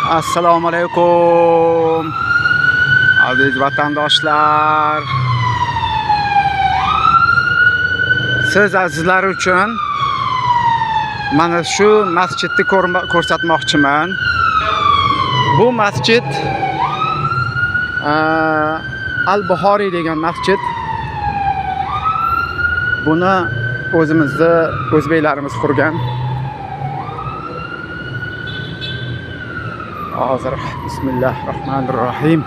Assalomu alaykum, aziz vatandoshlar. Siz azizlar uchun mana shu masjidni ko'rsatmoqchiman. Bu masjid Al Buxoriy degan masjid. Buni o'zimizni o'zbeklarimiz qurgan. Hozir, bismillahir rohmanir rohim.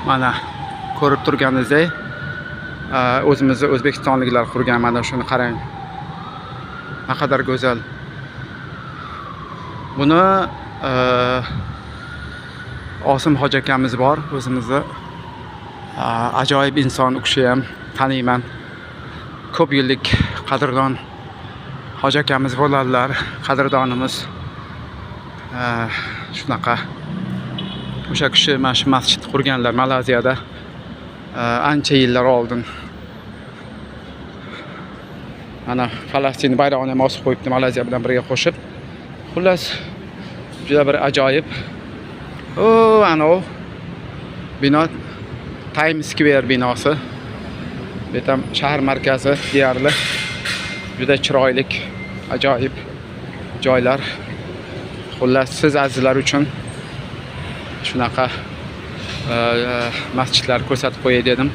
Mana ko'rib turganingizdek, o'zimizni o'zbekistonliklar qurgan. Mana shuni qarang. Naqadar go'zal. Buni Osim hoji akamiz bor, o'zimizni ajoyib inson, u kishi ham taniyman. Ko'p yillik qadrdon hoji akamiz bo'ladilar, qadrdonimiz. Shunaqa. O'sha kishi mana shu masjidni qurganlar Malayziyada ancha yillar oldin. Mana Falastin bayrog'ini ham osib qo'yibdi Malayziya bilan birga qo'shib. Xullas, juda bir ajoyib. O, anavi bino Times Square binosi. Bu ham shahar markazi deyarli. Juda chiroylik, ajoyib joylar. Xullas, siz azizlar uchun shunaqa masjidlar ko'rsatib qo'yay dedim.